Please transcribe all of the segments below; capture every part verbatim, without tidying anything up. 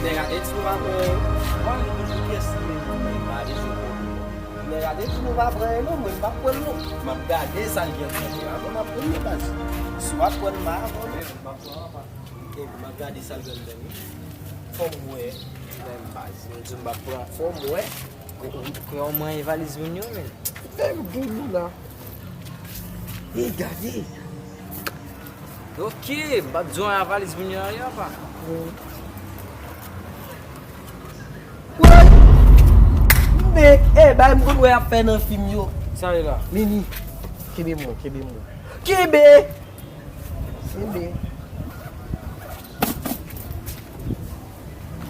Nèg la te di nou pa pran yo. Mwen, li toujou pyès li menm, mwen pa bezwen pran li. Nèg la te di nou pa pran yo non, mwen m p ap pran l non. M ap gade sa l gen pou mwen. Avan m ap pran li baz. Si w ap pran m avan menm, m ap pran apa. Epi m ap gade sa l gen pou mwen. Fò m wè. Menm baz. Mwen di m p ap pran. Fò m wè. Ou, ou, ou, ou mwen valiz moun yo, men. Fè m pou nou la. Ey, gade. Ok, m p ap di w anyen a valiz moun yo, anyen, apa. Woy! Men, e, bay m konn wè y ap fè nan fim yo. Sa ye la? Nini, kenbe mwen, kenbe mwen. Kenbe! Kenbe.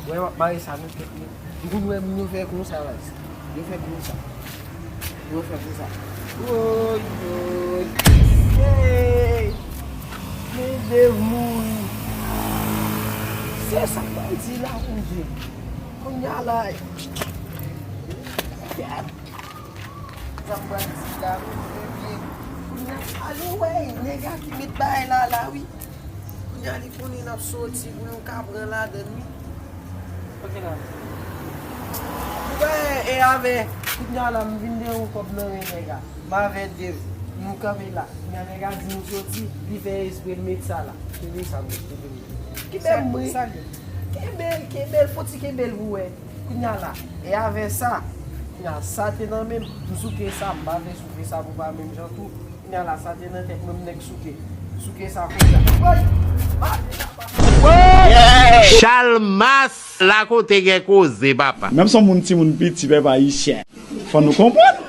Wè, m ap mare sa nan tèt mwen. M konn wè moun yo fè konsa, baz. Yo fè konsa. Yo fè konsa. Woy, woy. Hey! Men Dave mouri. Se sa m di la, Bondye. Kounye a la. Sa m pral di la, wi, ebyen, kounye a, ale wè, nèg a ki met bagay la, la, wi. Kounye a, li konnen n ap soti pou nou ka pran ladann, wi. Ok, la. Ou wè, e avè, kounye a la, m vin gen yon kòb nan men nèg a. M avè Dave, nou kanpe la. Kounye a, nèg a di nou soti, li fè espre l met sa la. Kenbe sa, mwen, kenbe l. Kenbe m, wi. Kenbe l, kenbe l, fò ti kenbe l pou wè. Kounye a la, e avè sa, kounye a sa te nan men m, m souke sa, m pa vle souke sa pou pa menm jan tou. Kounye a la, sa te nan tèt mwen, m nèk souke. Souke sa kounye a. Woy! Chalmas la kote gen koze, papa. Menm son moun timoun piti, pèp ayisyen. Fò nou konprann.